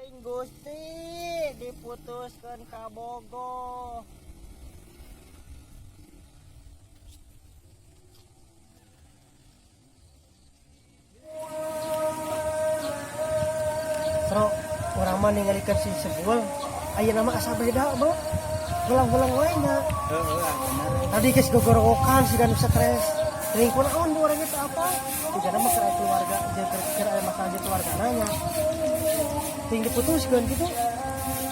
Teuing Gusti diputuskeun kabogoh. Bro, urang mah ningalikeun si Sebul, ayeuna mah asa beda, Bro. Gelang-gelang wae nya. Heeh, bener. Tadi geus gogorowokan siga nu stres. Teuing kunaon bu urang itu apa? Jigana mah keur aya keluarga, jeung keur aya masalah jeung keluargana nya. Teuing diputuskeun kitu,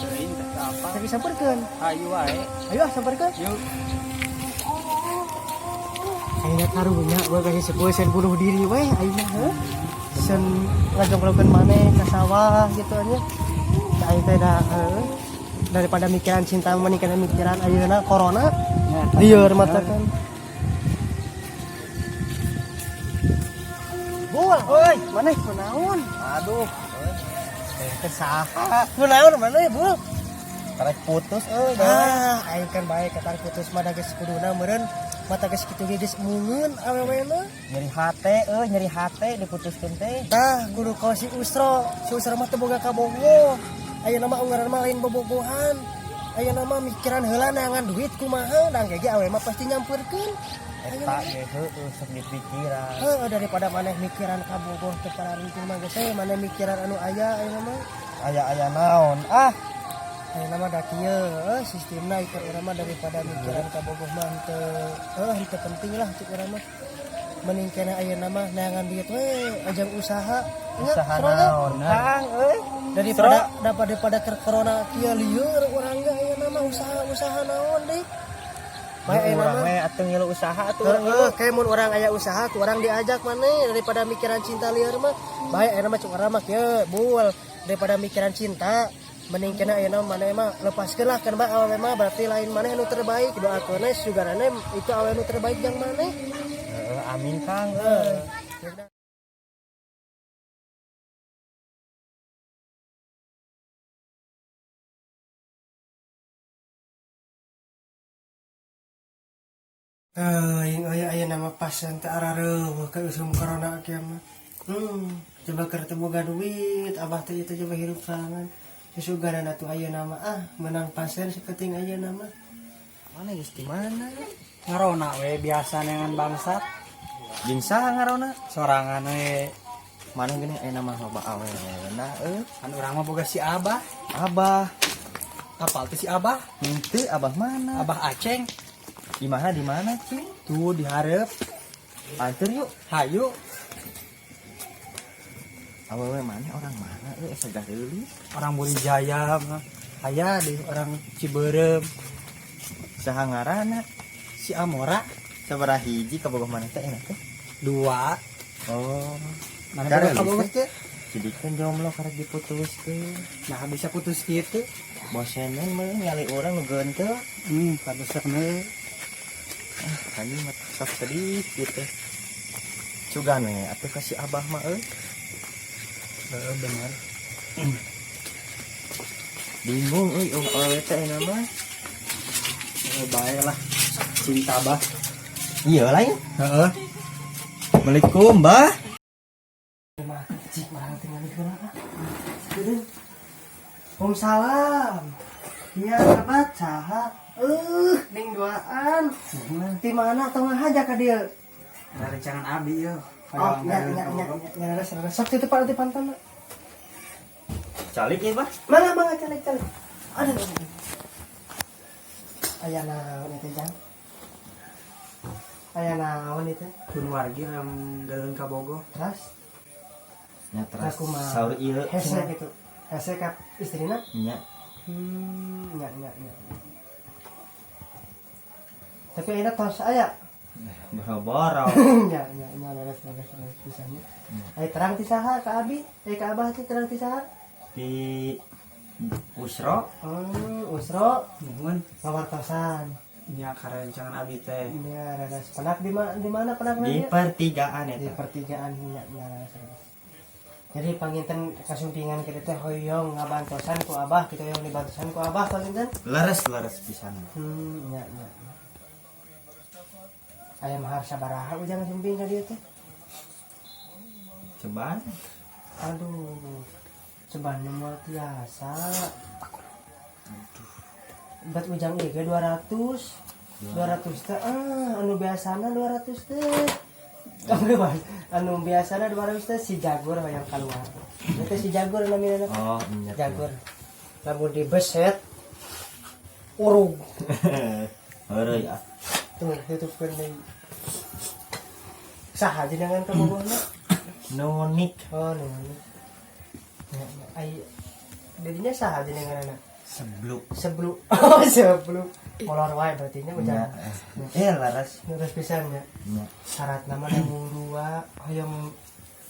Teuing teh apa? tapi samperkeun. Hayu wae. Ayo ah samperkeun. Yuk. Ayeuna karunya gua kasih Sebul sen bunuh diri we ayeuna heuh. Sen ngajonglokeun maneh ka sawah gitu nya. Da aing teh da heuh. Daripada mikiran cinta mending kana mikiran ayeuna corona. Lieur mata kan. Bul, Oi, maneh kunaon? Aduh. Eh, teh saha? Kunaon maneh, Bul? Karek putus euy, Ah, aing kan bae ketar putus mah da geus kuduna meureun mata geus kitu ge geus mungeun awewena. Nyeri hate euy, nyeri hate diputuskeun teh. Tah, kudu ka si Usro. Si Usro mah teu boga kabogoh. Ayeuna mah ungaran mah lain bobogohan. Ayeuna mah mikiran heula neangan duit kumaha, dang ge awe mah pasti nyamperkeun. Eta ge heueuh sok dipikiran. Heuh, daripada maneh mikiran kabogoh teu pararingking mah geus we maneh mikiran anu aya ayeuna mah. Aya-aya naon? Ah, Ayeuna mah da kieu heuh sistemna ieu urang mah daripada mikiran kabogoh mah henteu heuh henteu penting lah cek urang mah. Mending keneh ayeuna mah neangan duit we ajang usaha. Nya, usaha Sro nya? naon? Kang euy. Daripada daripada keur corona kieu lieur urang ge ayeuna mah usaha-usaha naon deui. Bae ayeuna Urang mah. we atuh ngilu usaha atuh urang ngilu. Heeh, kayak mun urang aya usaha ku urang diajak maneh daripada mikiran cinta lieur mah. Bae ayeuna mah cuk urang mah kieu, bul, daripada mikiran cinta mending kena ayeuna maneh mah lepaskeun lah kan bae awewe mah berarti lain maneh anu terbaik doakeun we sugarane itu awewe anu terbaik jang maneh. Heeh, amin Kang. Heeh. Teuing euy ayeuna mah pasien teh arareuweuh ka usum corona kieu mah. Coba keur teu boga duit, abah teh ieu teh coba hirup sorangan. Susugaran atuh ayeuna mah ah menang pasien saeuting ayeuna mah. Mana geus di mana? Ngarona we biasa neangan bangsat Jeung saha ngarona? sorangan we. Mana gini ayeuna mah loba awewena euy. Kan urang mah boga si Abah. Abah. Apal teh si Abah? Henteu abah mana? Abah Aceng. Di mana di mana, Cing? Tuh dihareup. Anter yuk. Hayu. Awewe mana orang mana euy asa gareulis. Orang Burijaya mah. Aya di orang Ciberem. Saha ngaranna? Si Amora Sabaraha hiji kabogoh maneh teh enak teh? 2. Oh. Mana boga Gareulis kabogoh teh? teh? Jadi kan jomblo karek diputuskeun. Nah bisa putus kitu. Bosenan mah nyali urang nu geunteul. Pantesan we. Ah, anjing mah sok sedih gitu. Cugan we atuh ka si abah mah euy. Heeh bener. Bingung euy eueuh awewe teh ayeuna mah. Heeh bae lah. Cinta Abah. Iya lain. Heeh. Assalamualaikum, Mbah. Mah cik marang tinggal heula ah. Sakedeung. Waalaikumsalam. Iya, sahabat, saha? Ning duaan. Di mana tong ngahaja ka dieu? Ada rencangan abi yo. Oh, nya nya nya nya leres leres. Sok titip Pak nanti pantan. Calik ya, Bah? Mangga mangga calik calik. Aduh. Aduh. Aya naon itu Jang? Aya naon itu? Pun wargi yang galeun kabogoh. Terus Nya teras Kumaha? saur ieu. Hese gitu. Hese ka istrina? Nya. Nya nya nya. Tapi ayeuna tos aya. Boro-boro. Nya nya nya leres leres leres pisannya. Aya terang ti saha ka abi? Eh ka abah teh terang ti saha? Di Usro. Usro Nuhun. ngawartosan. Nya karencangan abi teh. Nya leres penak di mana di mana penak Di pertigaan di eta. pertigaan nya nya leres leres. Jadi panginten kasumpingan kita teh hoyong ngabantosan ku abah, kita hoyong dibantosan ku abah panginten. Leres leres pisan. Nya nya. Aya mahar sabaraha ujang sumping ka dieu teh? Cobaan. Aduh. Sebenarnya moal tiasa. Buat ujang ieu ge 200. 200 teh ah anu biasana 200 teh. Anu biasana 200 teh si Jagur yang keluar. Itu si Jagur namanya. Oh, iya. Jagur. Lamun dibeset urug. Heureuy ah. Tuh, tutupkeun deui. Saha jenengan kabogohna? Nunik. Oh, nunik. Ya, ya. Ai dirinya saha jenengan anak? Sebluk. Sebelum oh sebelum molor wae berarti nya ujang. Laras. Terus pisan nya. Nya. Syarat nama nanggung dua hoyong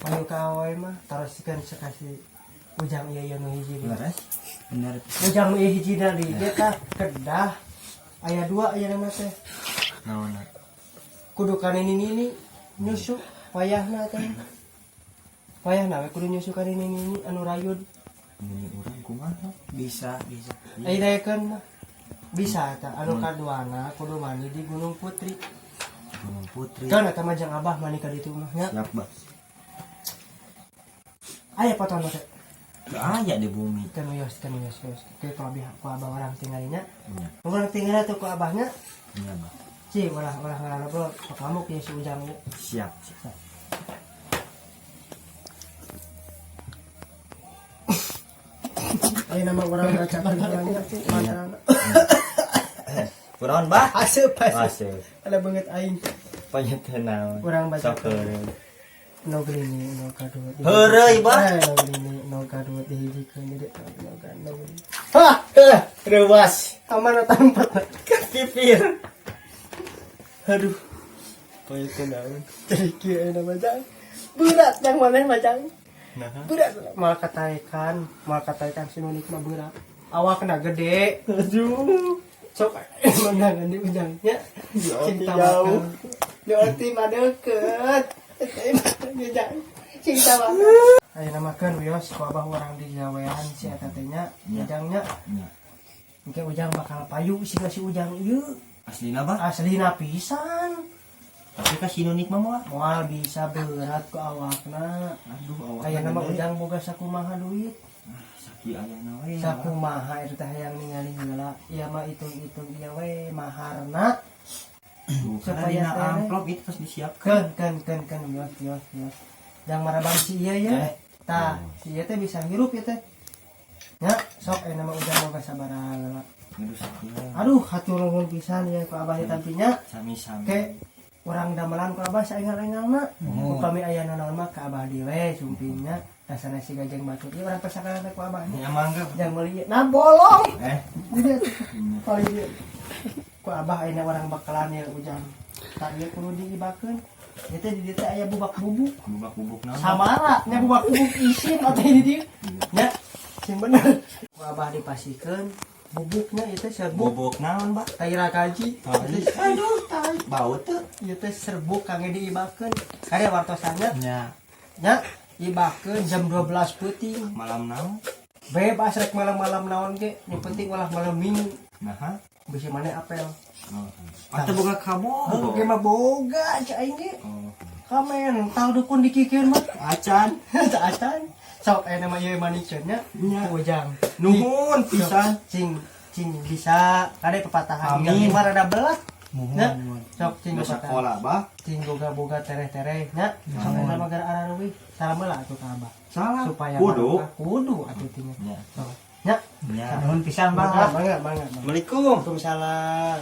payu ka awewe mah tarosikeun sekasi ujang ieu ieu nu hiji deui. Laras. Bener. Ujang nu ieu hiji da di dieu tah kedah aya dua ayeuna teh. Naon? Kudu ka nini nini nyusu wayahna teh. Wayahna we kudu nyusu ka nini nini anu rayud. Ini urang kumaha? Bisa, bisa. Ai daekeun mah bisa tah anu kaduana kudu mandi di Gunung Putri. Gunung Putri. Kan eta mah jeung abah mandi ka ditu mah nya. Siap, Bah. Aya potong teh. Teu aya di bumi. Kan wios kan wios wios. Ke ku abah ku abah urang tinggalinya. Nya. Urang tinggal tuh ku abahnya. Nya, Bah. Ci ulah ulah ngarobrol sok kamu kieu si ujang ieu. Siap, siap. Ayo nama urang bacakeun urangnya mantrana. Kunaon, Bah? Asup asup. Asup. Ada banget aing. Panyeun naon? Urang baca. Sok heureuy. Nol gini nol kadua. Heureuy, Bah. Eh, nol gini nol kadua dihijikeun jadi nol nol gini. Hah, eh, Reuas. aman tempat. Pipir. Aduh. Panyeun naon? Jadi kieu ayeuna mah jang. Berat yang maneh mah jang. Nah. Berat moal kataekan si Nunik mah berat. Awakna gede. Aduh. Sok menangan di ujangnya. Cinta jauh. bakal. Di mah deket. Eta cinta bakal. Ayeuna mah keun wios ku abah urang di gawean si eta teh nya, Nya. ujangnya. Nya. Engke ujang bakal payu siga si ujang ieu. Aslina, Bah? Aslina pisan. Tapi ka si Nunik mah moal. Moal bisa berat ku awakna. Aduh, awakna. Ayeuna mah gede. ujang boga sakumaha duit. Ah, saki ayana we. Sakumaha eta teh hayang ningali heula. Ieu mah hitung-hitung ieu we maharna. Tuh, karena Supaya dina teh. amplop itu terus disiapkan. Keun keun keun keun wios wios wios. Jang marabang si ieu ya. Eh. Tah, si ieu teh bisa hirup ieu teh. Nya, sok ayeuna mah ujang boga sabaraha heula. Aduh, saki we. Aduh, hatur nuhun pisan ya ku abah ditampinya. Sami-sami. Ke urang damelan ku abah saengal-engalna. Oh. Upami aya naon mah ka abah deui we sumpingnya. Rasana siga jeung batur ieu urang pesakaran teh ku abah nya. Nya mangga. Jang meuli ieu. Nah bolong. Eh, Jadi atuh. Paling ieu. Ku abah ayeuna urang bakalan ya ujang. Tak ieu kudu diibakeun. Ieu teh di dieu teh aya bubak-bubuk. Bubak-bubuk naon? Samara nya bubak-bubuk isin atau di dieu. Nya sing bener. Ku abah dipasikeun bubuknya ieu teh serbuk. Bubuk naon, Bah? Tai rakaji. Tai. Aduh, tai. Bau teu. Ieu teh serbuk kangge diibakeun. Kade wartosannya Nya, nya ibakeun jam 12 peuting. Malam naon? Bebas rek malam-malam naon ge, nu penting ulah malam Minggu. Nah, Bisi maneh apel. oh. Atau boga kamu? Heuh, ge mah boga cai aing ge. Oh. Kamen tau dukun dikikeun mah. Acan. Teu acan. Sok aya nama ieu manikeun nya. Nya. Ku ujang. Nuhun pisan. Cing cing bisa kade pepatahan. Amin. Ujang mah rada belat. Muhun, Nya. muhun. Sok cing Geus pepatahan. sakola, Bah. Cing boga-boga tereh-tereh nya. Sok aya nama gara araruih. Salam heula atuh ka abah. Salah. Supaya kudu. barokah. Kudu atuh tinggal. Nya. Sok. Nya. Nya. Nuhun pisan, Mangga, Bah. mangga, mangga. Assalamualaikum. Waalaikumsalam.